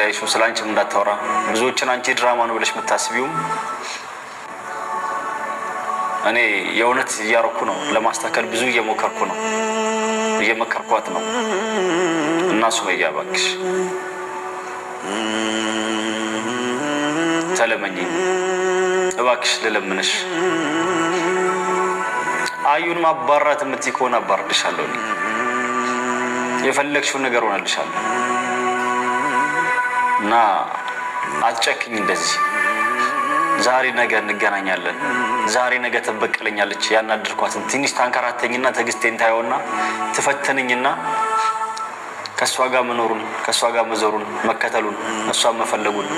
እንዳይሽው ስለ አንቺም እንዳታወራ፣ ብዙዎችን አንቺ ድራማ ነው ብለሽ የምታስቢውም እኔ የእውነት እያረኩ ነው። ለማስተካከል ብዙ እየሞከርኩ ነው፣ እየመከርኳት ነው። እና ሱመያ እባክሽ ተለመኝኝ፣ እባክሽ ልለምንሽ። አዩን ማባራት የምትይ ከሆነ አባርልሻለሁ። እኔ የፈለግሽውን ነገር ሆነልሻለሁ። እና አትጨክኝ እንደዚህ። ዛሬ ነገ እንገናኛለን። ዛሬ ነገ ትበቀለኛለች። ያናደድኳትን ትንሽ ታንከራተኝና ትዕግስቴን ታየውና ትፈትንኝና ከእሷ ጋር መኖሩን፣ ከእሷ ጋር መዞሩን፣ መከተሉን፣ እሷን መፈለጉን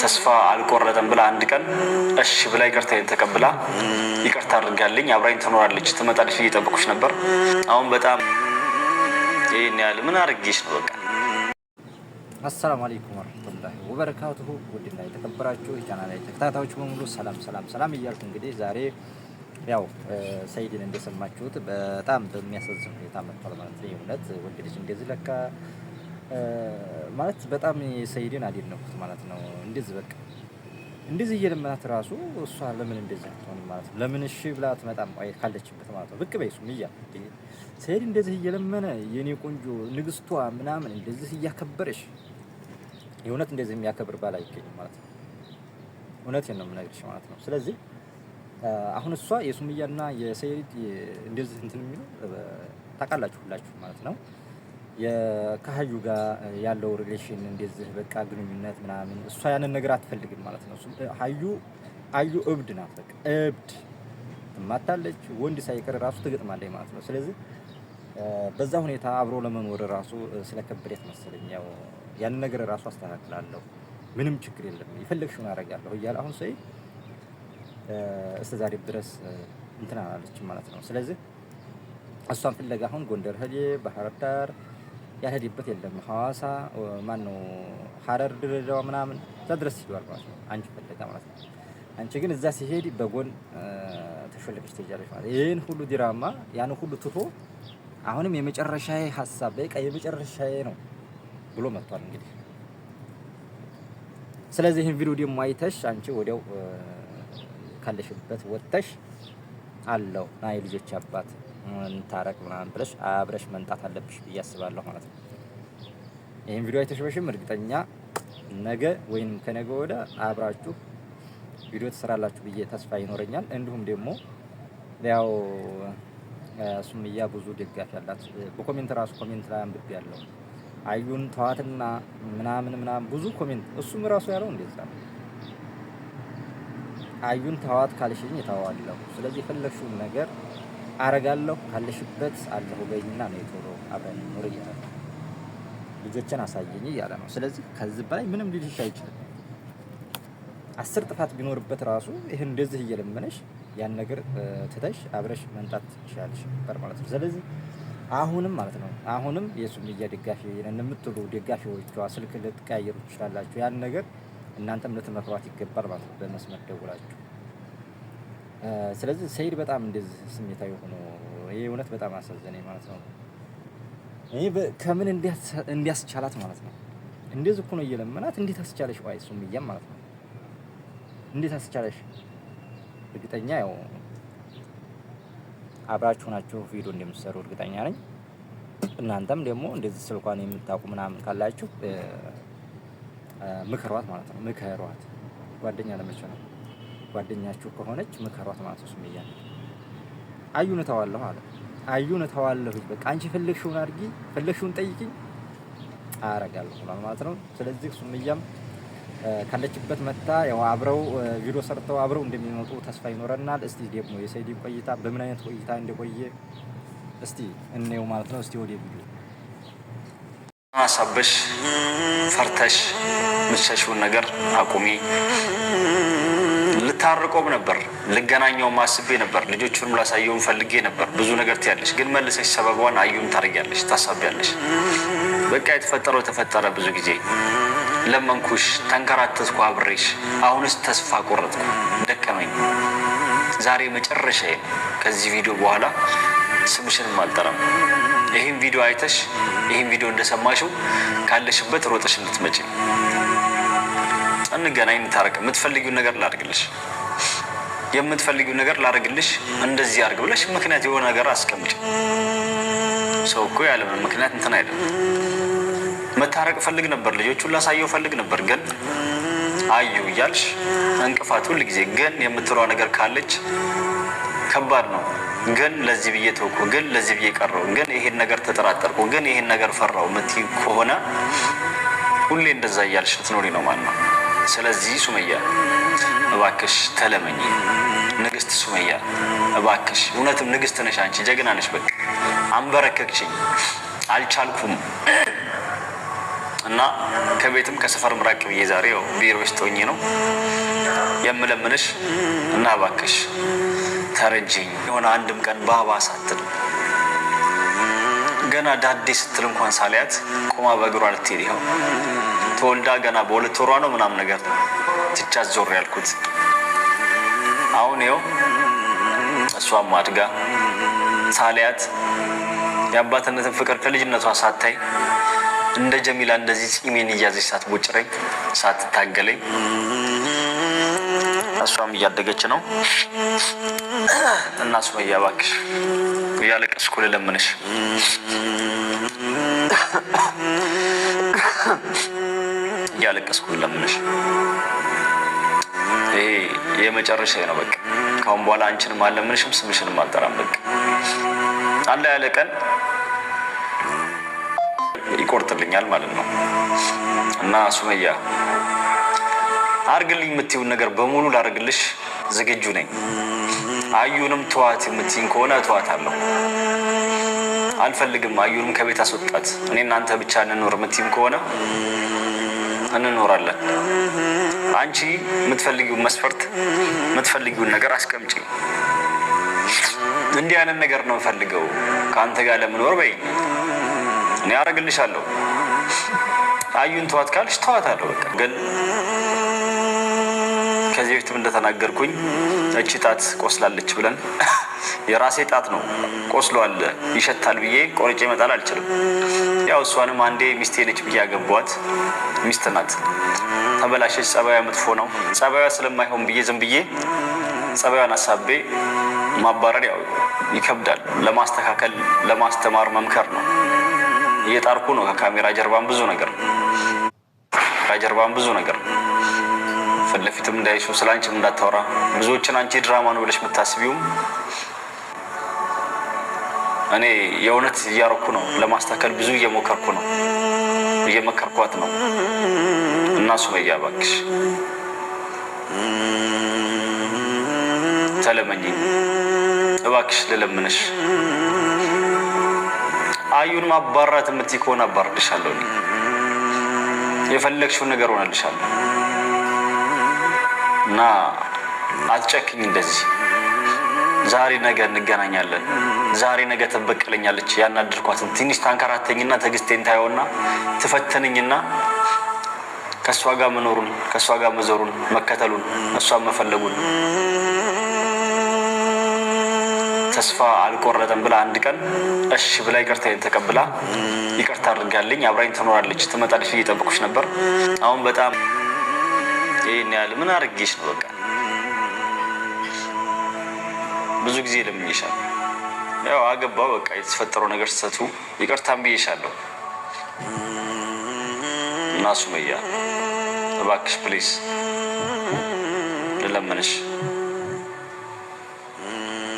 ተስፋ አልቆረጠም ብላ አንድ ቀን እሺ ብላ ይቅርታዬን ተቀብላ ይቅርታ አድርጋልኝ አብራኝ ትኖራለች፣ ትመጣለች ብዬ ጠብኩሽ ነበር። አሁን በጣም ይህን ያህል ምን አድርጌሽ ነው? በቃ አሰላሙ አለይኩም ወረህመቱላሂ ወበረካቱሁ። ውድና የተከበራችሁ የቻናሌ ተከታታዮች በሙሉ ሰላም ሰላም ሰላም እያልኩ እንግዲህ ዛሬ ያው ሰይድን እንደሰማችሁት በጣም በሚያሳዝን ሁኔታ መጥቷል ማለት ነው። የእውነት ወንድ ልጅ እንደዚህ ለካ ማለት በጣም ሰይድን አደነኩት ማለት ነው። እንደዚህ በቃ እንደዚህ እየለመናት ራሱ እሷ ለምን እንደዚህ አትሆንም ማለት ነው። ለምን እሺ ብላ አትመጣም ካለችበት ማለት ነው። ብቅ በይ ሱመያ። ሰይድ እንደዚህ እየለመነ የኔ ቆንጆ ንግስቷ ምናምን እንደዚህ እያከበረሽ፣ የእውነት እንደዚህ የሚያከብር ባል አይገኝም ማለት ነው። እውነቴን ነው የምነግርሽ ማለት ነው። ስለዚህ አሁን እሷ የሱመያና የሰይድ እንደዚህ እንትን የሚለው ታውቃላችሁ ሁላችሁ ማለት ነው። ከሀዩ ጋር ያለው relation እንደዚህ በቃ ግንኙነት ምናምን እሷ ያንን ነገር አትፈልግም ማለት ነው። ሀዩ አዩ እብድ ናት፣ በቃ እብድ ትማታለች፣ ወንድ ሳይቀር ራሱ ትገጥማለች ማለት ነው። ስለዚህ በዛ ሁኔታ አብሮ ለመኖር ራሱ ስለከበደት መሰለኝ ያው ያንን ነገር ራሱ አስተካክላለሁ፣ ምንም ችግር የለም፣ የፈለግሽውን አደርጋለሁ እያለ አሁን ሰይድ እስከ ዛሬ ድረስ እንትን አላለችም ማለት ነው። ስለዚህ እሷን ፍለጋ አሁን ጎንደር ሄደ፣ ባህር ዳር ያልሄደበት የለም። ሐዋሳ ማን ነው፣ ሐረር፣ ድሬዳዋ ምናምን እዛ ድረስ ሄዷል ማለት ነው። አንቺ ፍለጋ ማለት ነው። አንቺ ግን እዛ ሲሄድ በጎን ተሾለከች ትሄጃለሽ ማለት ነው። ይህን ሁሉ ዲራማ ያን ሁሉ ትቶ አሁንም የመጨረሻዬ ሀሳብ በቃ የመጨረሻዬ ነው ብሎ መጥቷል እንግዲህ። ስለዚህ ይህን ቪዲዮ ደግሞ አይተሽ አንቺ ወዲያው ካለሽበት ወጥተሽ አለው ና የልጆች አባት እንታረቅ ምናምን ብለሽ አብረሽ መምጣት አለብሽ ብዬ አስባለሁ ማለት ነው። ይህን ቪዲዮ አይተሽ በሽም እርግጠኛ ነገ ወይንም ከነገ ወደ አብራችሁ ቪዲዮ ትሰራላችሁ ብዬ ተስፋ ይኖረኛል። እንዲሁም ደግሞ ያው ሱመያ ብዙ ደጋፊ ያላት በ comment ራሱ comment ላይ አንብቤ ያለው አዩን ተዋትና ምናምን ምናምን ብዙ comment፣ እሱም ራሱ ያለው እንደዛ ነው። አዩን ተዋት ካልሽኝ እተዋለሁ። ስለዚህ የፈለግሽውን ነገር አረጋለሁ፣ ካለሽበት አለሁ በይኝና ነው የቶሎ አብረን እንኖር እያለ ነው። ልጆችን አሳየኝ እያለ ነው። ስለዚህ ከዚህ በላይ ምንም ሊልሽ አይችልም። 10 ጥፋት ቢኖርበት ራሱ ይህን እንደዚህ እየለመነሽ ያን ነገር ትተሽ አብረሽ መምጣት ትችያለሽ ነበር ማለት ነው። ስለዚህ አሁንም ማለት ነው አሁንም የሱመያ ደጋፊ ነን የምትሉ ደጋፊዎቿ ስልክ ልትቀያየሩ ትችላላችሁ። ያን ነገር እናንተም ልትመክሯት ይገባል ማለት ነው፣ በመስመር ደውላችሁ። ስለዚህ ሰይድ በጣም እንደዚህ ስሜታዊ ሆኖ ይሄ እውነት በጣም አሳዘነኝ ማለት ነው። ይሄ ከምን እንዲያስቻላት ማለት ነው። እንደዚህ እኮ ነው እየለመናት፣ እንዴት አስቻለሽ? ዋይ ሱመያም ማለት ነው እንዴት አስቻለሽ? እርግጠኛ ያው አብራችሁ ናችሁ ቪዲዮ እንደምትሰሩ እርግጠኛ ነኝ። እናንተም ደግሞ እንደዚህ ስልኳን የምታውቁ ምናምን ካላችሁ ምከሯት ማለት ነው። ምከሯት። ጓደኛ ለመቼ ነው? ጓደኛችሁ ከሆነች ምከሯት ማለት ነው። ሱመያ አዩን እተዋለሁ አለ። አዩን እተዋለሁ፣ በቃ አንቺ ፈለግሽውን አድርጊ፣ ፈለግሽውን ጠይቂኝ አረጋለሁ ብሏል ማለት ነው። ስለዚህ ሱመያም ካለችበት መታ ያው አብረው ቪዲዮ ሰርተው አብረው እንደሚመጡ ተስፋ ይኖረናል። እስቲ ደግሞ የሰይድን ቆይታ በምን አይነት ቆይታ እንደቆየ እስቲ እንየው ማለት ነው። እስቲ ወደ ቪዲዮ። አሳበሽ ፈርተሽ ምትሸሺውን ነገር አቁሚ። ልታርቆም ነበር፣ ልገናኘውም አስቤ ነበር፣ ልጆቹንም ላሳየውም ፈልጌ ነበር። ብዙ ነገር ትያለሽ፣ ግን መልሰሽ ሰበቧን አዩን ታደርጊያለሽ፣ ታሳቢያለሽ። በቃ የተፈጠረው ተፈጠረ። ብዙ ጊዜ ለመንኩሽ፣ ተንከራተትኩ አብሬሽ። አሁንስ ተስፋ ቆረጥኩ፣ ደከመኝ። ዛሬ መጨረሻዬ ነው። ከዚህ ቪዲዮ በኋላ ስምሽንም አልጠራም። ይህን ቪዲዮ አይተሽ ይህን ቪዲዮ እንደሰማሽው ካለሽበት ሮጠሽ እንድትመጪ፣ እንገናኝ፣ እንታረቅ። የምትፈልጊውን ነገር ላድርግልሽ፣ የምትፈልጊውን ነገር ላድርግልሽ፣ እንደዚህ አድርግ ብለሽ ምክንያት የሆነ ነገር አስቀምጪ። ሰው እኮ ያለምንም ምክንያት እንትን አይደለም። መታረቅ ፈልግ ነበር፣ ልጆቹን ላሳየው ፈልግ ነበር፣ ግን አዩ እያልሽ እንቅፋት ሁል ጊዜ ግን የምትለዋ ነገር ካለች ከባድ ነው። ግን ለዚህ ብዬ ተውኩ፣ ግን ለዚህ ብዬ ቀረው፣ ግን ይሄን ነገር ተጠራጠርኩ፣ ግን ይሄን ነገር ፈራው የምትይ ከሆነ ሁሌ እንደዛ እያልሽ ልትኖሪ ነው ማለት ነው። ስለዚህ ሱመያ እባክሽ ተለመኝ፣ ንግስት ሱመያ እባክሽ፣ እውነትም ንግስት ነሽ አንቺ፣ ጀግና ነሽ። በቃ አንበረከክሽኝ፣ አልቻልኩም እና ከቤትም ከሰፈርም ራቅ ብዬ ዛሬ ያው ቢሮ ውስጥ ሆኜ ነው የምለምንሽ እና እባክሽ ተረጅኝ። የሆነ አንድም ቀን ባባ ሳትል ገና ዳዴ ስትል እንኳን ሳልያት ቆማ በእግሯ ልትሄድ ይኸው ተወልዳ ገና በ2 ወሯ ነው ምናምን ነገር ትቻት ዞር ያልኩት። አሁን ይኸው እሷም አድጋ ሳልያት የአባትነትን ፍቅር ከልጅነቷ ሳታይ እንደ ጀሚላ እንደዚህ ጺሜን እያዘች ሳትቦጭረኝ ሳትታገለኝ እሷም እያደገች ነው እና ሱመያ እባክሽ እያለቀስኩ ልለምንሽ፣ እያለቀስኩ ልለምንሽ። ይሄ የመጨረሻ ነው። በቃ ካሁን በኋላ አንቺንም አልለምንሽም፣ ስምሽንም አልጠራም። በቃ አለ ያለ ቀን ይቆርጥልኛል ማለት ነው። እና ሱመያ አርግልኝ የምትይውን ነገር በሙሉ ላርግልሽ ዝግጁ ነኝ። አዩንም ተዋት የምትይኝ ከሆነ ተዋታለሁ። አልፈልግም፣ አዩንም ከቤት አስወጣት፣ እኔ እናንተ ብቻ እንኖር የምትይም ከሆነ እንኖራለን። አንቺ የምትፈልጊውን መስፈርት የምትፈልጊውን ነገር አስቀምጪ። እንዲህ አይነት ነገር ነው የምፈልገው ከአንተ ጋር ለመኖር በይኝ፣ እኔ አረግልሻለሁ። አዩን ተዋት ካልሽ ተዋታለሁ። በቃ ግን ከዚህ በፊትም እንደተናገርኩኝ እቺ ጣት ቆስላለች ብለን የራሴ ጣት ነው ቆስሏል ይሸታል ብዬ ቆርጬ መጣል አልችልም። ያው እሷንም አንዴ ሚስቴ ነች ብዬ ያገቧት ሚስት ናት። ተበላሸች፣ ጸባዩ መጥፎ ነው። ጸባዩ ስለማይሆን ብዬ ዝም ብዬ ጸባዩን አሳቤ ማባረር ያው ይከብዳል። ለማስተካከል ለማስተማር መምከር ነው። እየጣርኩ ነው። ከካሜራ ጀርባን ብዙ ነገር ጀርባን ብዙ ነገር ፊት ለፊትም እንዳይሹ ስለ አንቺም እንዳታወራ ብዙዎችን አንቺ ድራማ ነው ብለሽ የምታስቢውም እኔ የእውነት እያረኩ ነው። ለማስተካከል ብዙ እየሞከርኩ ነው፣ እየመከርኳት ነው። እና ሱመያ እባክሽ ተለመኝኝ፣ እባክሽ ልለምንሽ። አዩን ማባራት የምትይ ከሆነ አባርልሻለሁ። እኔ የፈለግሽውን ነገር ሆነልሻለሁ። እና አትጨክኝ እንደዚህ። ዛሬ ነገ እንገናኛለን። ዛሬ ነገ ትበቀለኛለች። ያናደድኳትን ትንሽ ታንከራተኝና ትዕግስቴን ታየውና ትፈተነኝና ከእሷ ጋር መኖሩን ከእሷ ጋር መዞሩን መከተሉን እሷን መፈለጉን ተስፋ አልቆረጠም ብላ አንድ ቀን እሺ ብላ ይቅርታዬን ተቀብላ ይቅርታ አድርጋልኝ አብራኝ ትኖራለች፣ ትመጣለች እየጠበኩሽ ነበር። አሁን በጣም ይሄን ያህል ምን አድርጌሽ ነው? በቃ ብዙ ጊዜ ለምኜሻለሁ። ያው አገባው በቃ የተፈጠረው ነገር ስህተቱ ይቅርታም ብዬሻለሁ። እና ሱመያ እባክሽ please ልለምንሽ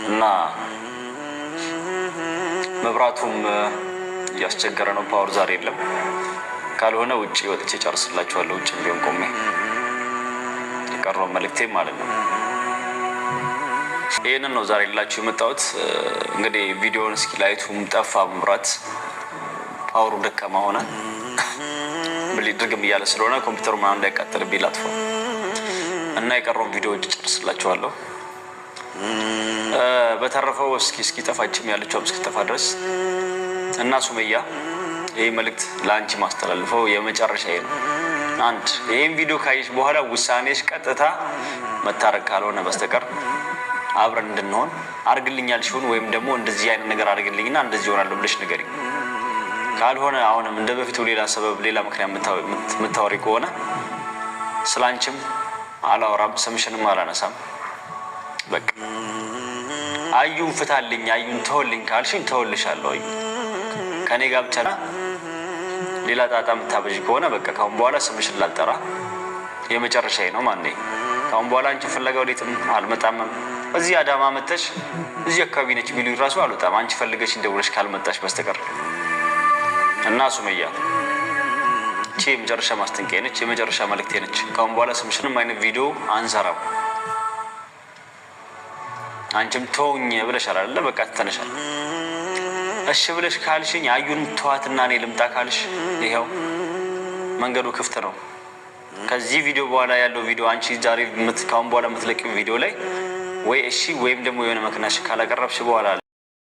እና መብራቱም እያስቸገረ ነው። Power ዛሬ የለም። ካልሆነ ውጭ ወጥቼ ጨርስላችኋለሁ። ውጭ ቢሆን ቆሜ የቀረው መልእክቴ ማለት ነው። ይህንን ነው ዛሬ ልላችሁ የመጣሁት። እንግዲህ ቪዲዮውን እስኪ light ኡም ጠፋ፣ መብራት power ኡ ደካማ ሆነ፣ ድርግም እያለ ስለሆነ ኮምፒውተሩ ምናምን እንዳይቃጠልብኝ ላጥፈው እና የቀረውን ቪዲዮ ውጭ ጨርስላችኋለሁ። በተረፈው እስኪ ጠፋችም ያለችውም እስኪጠፋ ድረስ እና ሱመያ ይህ መልእክት ለአንቺ ማስተላልፈው የመጨረሻ ነው። አንድ ይህን ቪዲዮ ካየሽ በኋላ ውሳኔሽ ቀጥታ መታረቅ ካልሆነ በስተቀር አብረን እንድንሆን አርግልኛል ሲሆን ወይም ደግሞ እንደዚህ አይነት ነገር አርግልኝና እንደዚህ ይሆናለሁ ብለሽ ንገሪኝ። ካልሆነ አሁንም እንደ በፊቱ ሌላ ሰበብ፣ ሌላ ምክንያት የምታወሪ ከሆነ ስላንቺም አላወራም፣ ስምሽንም አላነሳም። በቃ አዩን ፍታልኝ፣ አዩን ተወልኝ ካልሽኝ ተወልሻለሁ። አዩ ከኔ ጋር ብቻ ሌላ ጣጣ የምታበዥ ከሆነ በቃ ካሁን በኋላ ስምሽን ላልጠራ የመጨረሻዬ ነው። ማን ካሁን በኋላ አንቺን ፍለጋ ወዴትም አልመጣምም። እዚህ አዳማ መተሽ እዚህ አካባቢ ነች ቢሉኝ ራሱ አልወጣም፣ አንቺ ፈልገሽ እንደውለሽ ካልመጣሽ በስተቀር። እና ሱመያ እቺ የመጨረሻ ማስጠንቀቂያ ነች፣ የመጨረሻ መልእክቴ ነች። ካሁን በኋላ ስምሽንም አይነት ቪዲዮ አንሰራም። አንቺም ተውኝ ብለሻል አይደለ? በቃ ትተነሻል። እሺ ብለሽ ካልሽኝ አዩን ተዋትና እኔ ልምጣ ካልሽ ይኸው መንገዱ ክፍት ነው። ከዚህ ቪዲዮ በኋላ ያለው ቪዲዮ አንቺ ዛሬ ካሁን በኋላ የምትለቂው ቪዲዮ ላይ ወይ እሺ ወይም ደግሞ የሆነ መክናሽ ካላቀረብሽ በኋላ